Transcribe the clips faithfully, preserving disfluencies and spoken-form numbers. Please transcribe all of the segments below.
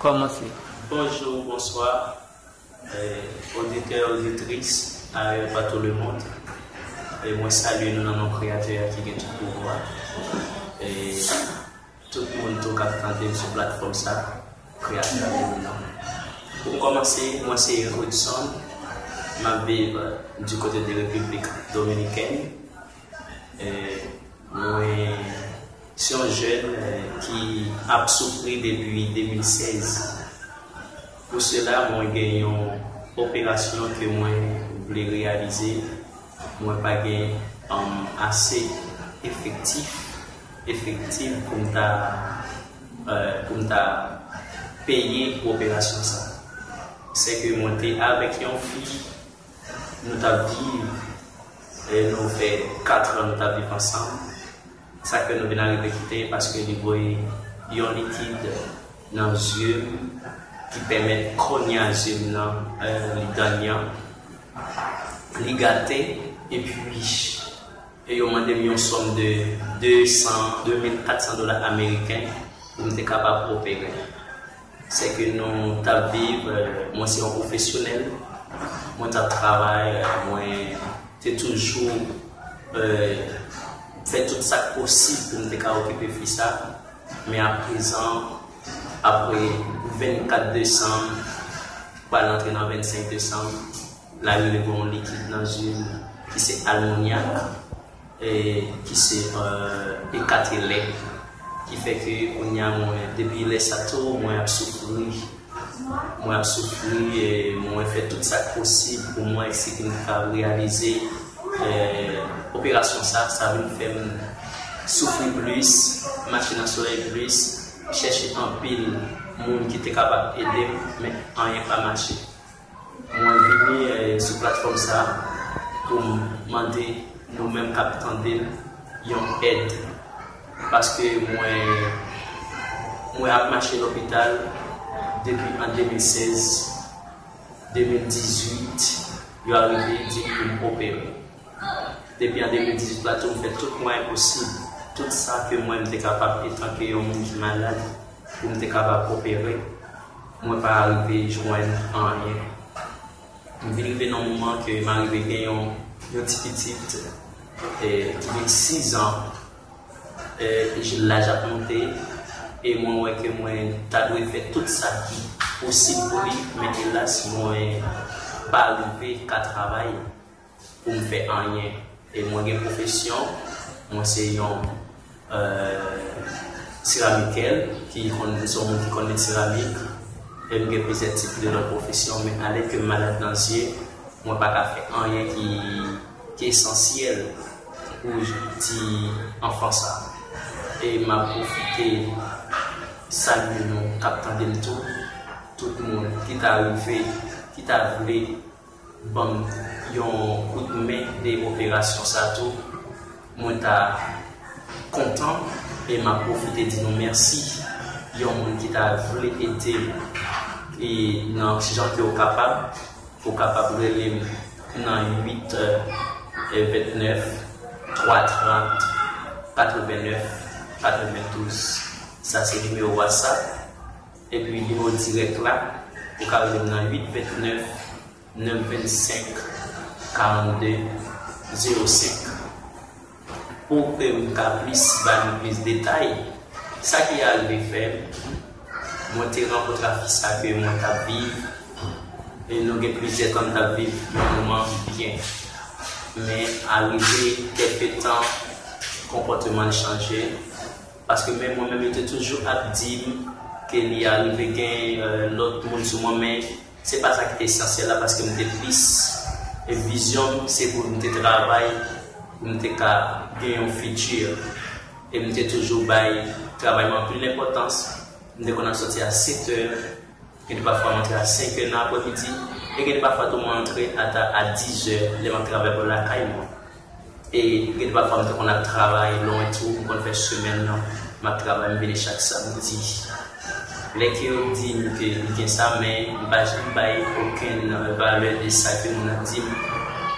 Kòmanse. Bonjou, bonswa, eh, oditè, oditris, ayè pa tou lemonn. E mwen salye nou nan non Kreyatè a ki gen tout pouvwa. E tout moun tou k ap tande m sou platfòm sa, Kreyatè a gen non. Pou m kòmanse, mwen se Hudson, m ap viv, eh, du côté de République Dominicaine. Eh, mwen se yon jèn, eh, ki ap soufri depi de mil sèz. Pou sela, mwen gen yon operasyon ke mwen vle reyalize. Mwen pa gen, um, ase efektif, efektif pou m ta, eh, pou m ta peye pou operasyon sa. Se ke mwen te avèk yon fi, nou t ap viv, eh, nou fè kat an nou t ap viv ansanm. Sa k fè nou vin arive kite, paske li voye yon likid nan zye m ki pèmèt kònya zye m nan, eh, li danyan, li gate, epi e yo mande m yon sòm de de san, de mil kat san dola ameriken pou m te kapab opere. Se ke nou t ap viv, eh, mwen se yon pwofesyonèl, mwen t ap travay, eh, mwen te toujou, eh, fè tout sa k posib pou m te ka okipe fi sa. Men aprezan, apre vennkat desanm, pral antre nan vennsenk desanm, la rive gen yon likid nan zye m ki se almonyak, e ki se, eh, ekatelè, ki fè ke kounye a mwen, depi lè sa tou, mwen ap soufri. Mwen ap soufri, e mwen fè tout sa k posib pou mwen si ke m kapab reyalize, eh, operasyon sa, sa vin fè m soufri plis, mache nan solèy plis, chèche anpil moun ki te kapab ede m, men anyen pa mache. Mwen vini, eh, sou platfòm sa pou m mande nou menm k ap tande m yon èd. Paske mwen, mwen ap mache lopital depi an de mil sèz, de mil dizuit, yo arive di m pou m opere. Depi an de mil dizuit la tou, m fè tout mwayen posib, tout sa ke mwen m te kapab etanke yon moun ki malad, pou m te kapab opere. Mwen pa arive jwenn anyen. M vin rive nan moman ke m arive gen yon, yon ti pitit, eh, ki gen sis an, eh, laj ap monte, e mwen wè ke mwen ta dwe fè tout sa ki posib pou li, men elas, mwen pa rive ka travay pou m fè anyen. E mwen gen pwofesyon, mwen se yon, eh, seramikè, ki konn, se yon moun ki konn met seramik, e m gen plizyè tip de lòt pwofesyon, men alèd ke m malad nan zye, mwen pa ka fè anyen ki, ki esansyèl pou ti anfan sa. E m ap pwofite salye nou k ap tande m tou, tout moun ki ta rive, ki ta vle ban m yon kout men de operasyon sa tou, mwen ta kontan e m ap pwofite di nou mèsi. Yon moun ki ta vle ede m e nan jan ke w kapab, ou kapab rele m nan uit vennèf, twa trant, katrevennèf, katrevendouz. Sa se nimewo WhatsApp. Epi nimewo dirèk la, ou ka rele m nan uit vennèf, nèf vennsenk, karannde, zewo senk. Pou ke m ka plis ba nou plis detay, sa ki arive fè m, mwen te rankontre ak fi sa ke mwen t ap viv, e nou gen plizyè tan n t ap viv yon moman byen. Men arive kèlke tan, konpòteman l chanje, paske menm mwen menm, yo te toujou ap di m ke li arive gen, eh, lòt moun sou mwen, men se pa sa ki te esansyèl la, paske m te plis, e vizyon m, se pou m te travay, pou m te ka gen yon fiti. E m te toujou bay travay mwen anpil enpòtans. M te konn ap sòti a sèt è, gen de pafwa m antre a senk è nan aprèmidi, e gen de pafwa tou mwen antre ata a diz è, lè m ap travay bò lakay mwen. E gen de pafwa m te konn ap travay lwen tou, m konn fè semèn nan, m ap travay, m vini chak samdi. Lè ke yo di m ke li gen sa, men m pa janm bay okenn valè de sa ke moun ap di m.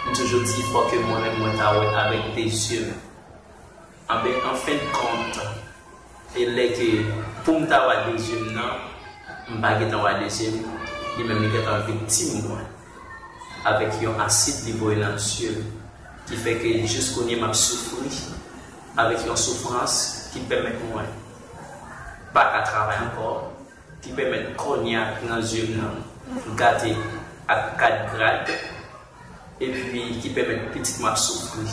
M toujou di fò ke mwen menm mwen ta wè avèk de zye m. Anben, an fen de kont, e lè ke pou m ta wè de zye m nan, M pa gentan wè dezye m, li menm li gentan viktim mwen. Avèk yon asid li voye nan zye m, ki fè ke jis kounye m ap soufri avèk yon soufrans ki pèmèt mwen pa ka travay ankò, ki pèmèt kònya nan zye m nan gate ak kat grad, epi ki pèmèt pitit mwen ap soufri.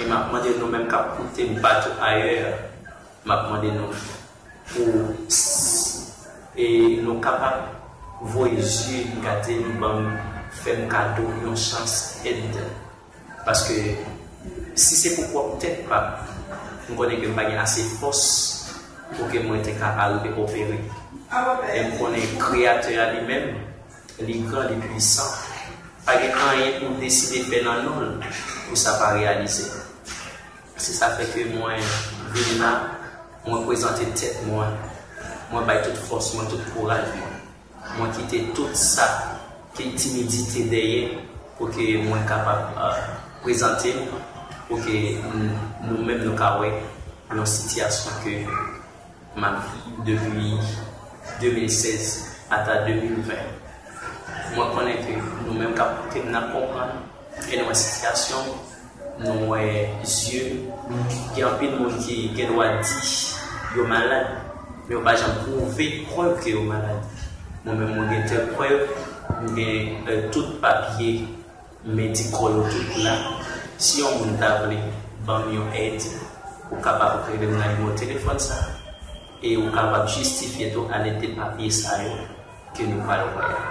E m ap mande nou menm k ap koute m patou ayè, m ap mande nou pou s- e nou kapab voye zye gate m, ban m, fè m kado yon chans èd. Paske si se pou pwòp tèt pa m, m konnen ke m pa gen ase fòs pou ke mwen te ka arive opere. E m konnen Kreyatè a li menm, li gran, li pwisan. Pa gen anyen pou deside fè nan non l pou sa pa reyalize. Se sa fè ke mwen vin la, mwen prezante tèt mwen, mwen bay tout fòs mwen, tout kouraj mwen. Mwen kite tout sa ki timidite dèyè pou ke mwen kapab, euh, prezante m, pou ke n- nou menm nou ka wè yon sitiyasyon ke m ap viv depi de mil sèz ata de mil ven. Mwen konnen ke nou menm k ap koute m, n ap konprann e nou wè sitiyasyon m, nou wè zye m. Gen anpil moun ki gen dwa di yo malad, men yo pa janm pwouve prèv ke yo malad. Mwen menm, mwen gen tèl prèv, mwen gen, euh, tout papye medikal yo tout la. Si yon moun ta vle ban m yon èd, ou kapab rele m nan nimewo telefòn sa, e ou kapab jistifye tou alèd de papye sa yo ke nou pral wè a.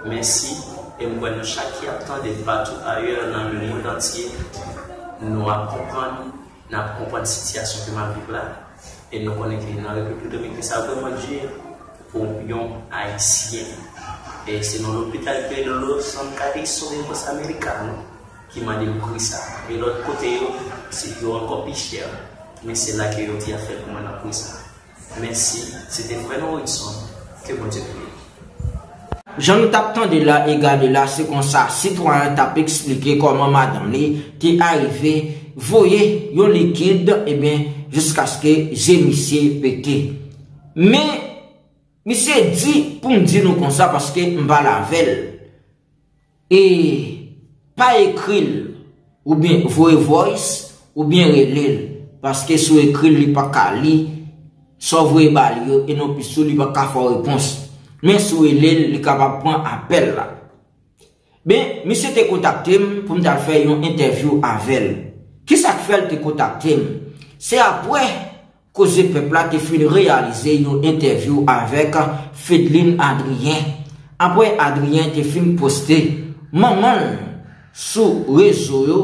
Mèsi, e m kwè nou chak ki ap tande m patou ayè nan lemond antye, nou ap konprann, n ap konprann sitiyasyon ke m ap viv la, e nou konnen ke nan Repiblik Dominikèn sa vrèman di pou yon Ayisyen. E se nan lopital ke Los Angeles Sodekos Americano ki mande m pri sa. E lòt kote yo, se yo ankò pi chè. Men se la ke yo di a fè pou mwen nan pri sa. Mèsi, se te frè nou Wilson. Ke Bondye beni. Jan nou t ap tande la e gade la, se konsa sitwayen t ap eksplike kòman madanm li te arive voye yon likid, ebyen, jiskaske je misye pete. Men, misye di pou m di nou konsa paske m pale avè l. E pa ekri l, oubyen voye voice, oubyen rele l, paske si w ekri l, li pa ka li sa w voye ba li yo, e nonplis tou, li pa ka fè w repons. Men si w rele l, li kapab pran apèl la. Men, misye te kontakte m pou m t al fè yon entèvyou avè l. Kisa k fè l te kontakte m? Se apre Koze Pèp la te fin reyalize yon entèvyou avèk Fedlin Adrien. Apre Adrien te fin poste manman l sou rezo yo,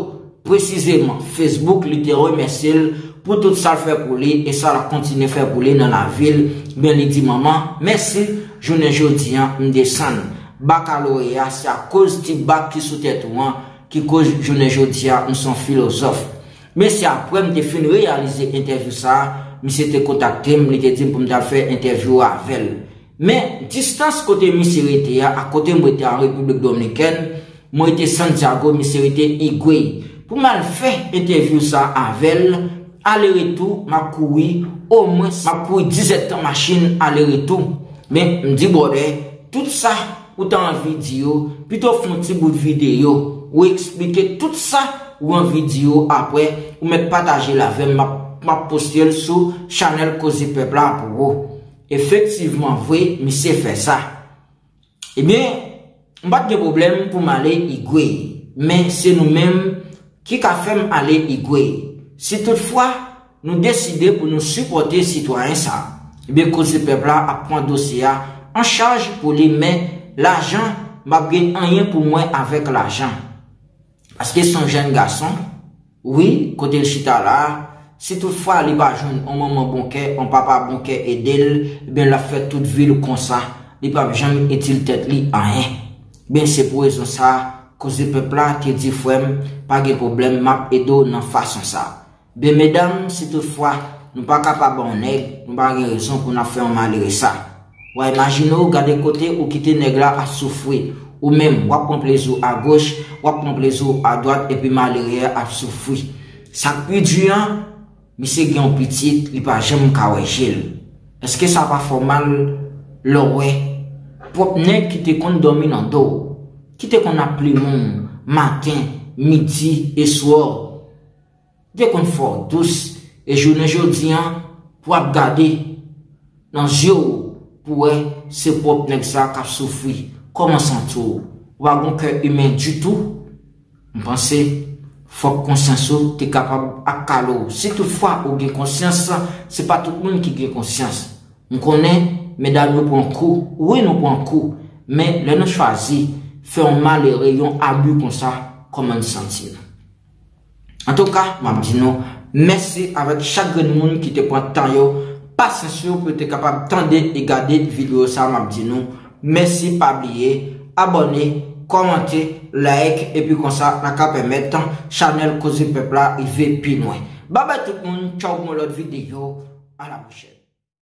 presizeman Facebook, li te remèsye l pou tout sa l fè pou li e sa l ap kontinye fè pou li nan lavi l. Men li di, manman, mèsi, jounen jodi a, m desann bakaloreya, se akoz ti bak ki sou tèt ou an ki koz jounen jodi a, m se yon filozòf. Men se apre m te fin reyalize entèvyou sa a, misye te kontakte m, li te di m pou m t al fè entèvyou avè l. Men distans kote misye rete a ak kote m rete an Repiblik Dominikèn, mwen rete Santiago, misye rete Higüey. Pou m al fè entèvyou sa a avè l, ale retou, m ap kouri, omwen, m ap kouri diz èdtan machin ale retou. Men m di brother, tout sa ou ta anvi di yo, pito fè yon ti bout videyo, ou eksplike tout sa ou anvi di yo, apre ou mèt pataje l avè m, m ap, m ap poste l sou chanèl Koze Pèp la pou ou. Efektivman vre, misye fè sa. Ebyen, m pa t gen pwoblèm pou m ale Higüey, men se nou menm ki ka fè m ale Higüey. Si toutfwa nou deside pou nou sipòte sitwayen sa a, ebyen, Koze Pèp la ap pran dosye a an chaj pou li, men lajan, m p ap gen anyen pou mwen avèk lajan. Paske se yon jèn gason, wi, kote l chita la a, si toutfwa li pa jwenn yon manman bon kè, yon papa bon kè ede l, ebyen, l ap fè tout vi l konsa, li p ap janm itil tèt li anyen. Ebyen, se pou rezon sa a, Koze Pèp la te di, frè m, pa gen pwoblèm, m ap ede w nan fason sa a. Ben, medam, si toutfwa nou pa ka pa ba yon nèg, nou pa gen rezon pou n ap fè yon malere sa. W a imajine w, gade kote ou kite nèg la ap soufri. Ou menm, w ap pran plezi w agoch, w ap pran plezi w adwat, epi malere a ap soufri. Sa k pi di an, misye gen yon pitit, li pa janm ka wè je l. Èske sa pa fè w mal Lè w wè pwòp nèg ki te konn dòmi nan do w, ki te konn ap plimen w maten, midi e swè, ki te konn fè w dous, e jounen jodi a pou w ap gade nan zye w pou w wè se pwòp nèg sa k ap soufri, kòman w santi w? Ou pa gen kè imen ditou? M panse fòk konsyans ou te kapab ak kale w. Si toutfwa ou gen konsyans, se pa tout moun ki gen konsyans. M konnen medam yo pran kou, wi nou pran kou, men lè nou chwazi fè yon malere, yon abi konsa, kòman n santi nou? Antouka, m ap di nou mèsi avèk chak grenn moun ki te pran tan yo, pasyans yo pou yo te kapab tande e gade videyo sa. M ap di nou mèsi, pa bliye abòne, kòmante, like, epi konsa n a ka pèmèt chanèl Koze Pèp la rive pi lwen. Babay tout moun, tchaw pou yon lòt videyo, a la pwochèn.